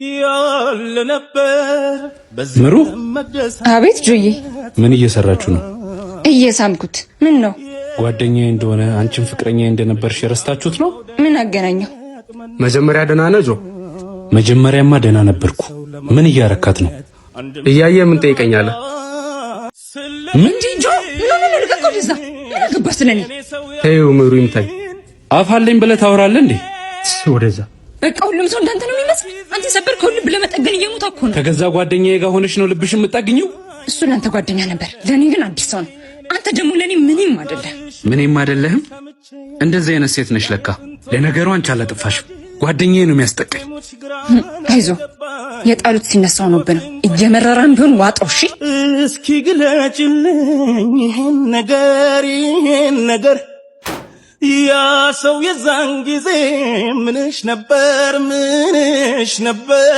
ያለ ነበር። ምሩ። አቤት ጆዬ። ምን እየሰራችሁ ነው? እየሳምኩት። ምን ነው? ጓደኛዬ እንደሆነ አንቺም ፍቅረኛዬ እንደነበርሽ የረስታችሁት ነው? ምን አገናኘው? መጀመሪያ ደህና ነህ ጆ? መጀመሪያማ ደህና ነበርኩ። ምን እያረካት ነው? እያየ ምን ጠይቀኛለህ? ምን? እንጂ ጆ፣ ምን ሆነ ነው? ልቀቀው። ወደዛ። ምን አገባህ ስለኔ? ተይው ምሩ ይምታኝ። አፍ አለኝ ብለህ ታወራለህ እንዴ? ወደዛ። በቃ ሁሉም ሰው እንዳንተ ነው የሚመስል። አንተ የሰበርከውን ልብ ለመጠገን እየሞተ እኮ ነው። ከገዛ ጓደኛዬ ጋር ሆነሽ ነው ልብሽ የምጠግኘው? እሱ ለአንተ ጓደኛ ነበር፣ ለእኔ ግን አዲስ ሰው ነው። አንተ ደግሞ ለእኔ ምንም አይደለህ። ምንም አይደለህም። እንደዚህ አይነት ሴት ነሽ ለካ። ለነገሩ አንቺ አላጠፋሽም። ጓደኛዬ ነው የሚያስጠቃኝ። አይዞ፣ የጣሉት ሲነሳ ሆኖብህ ነው። እየመረራም ቢሆን ዋጠው። እሺ። እስኪ ግለጭልኝ ይሄን ነገር፣ ይሄን ነገር። ያ ሰው የዛን ጊዜ ምንሽ ነበር? ምንሽ ነበር?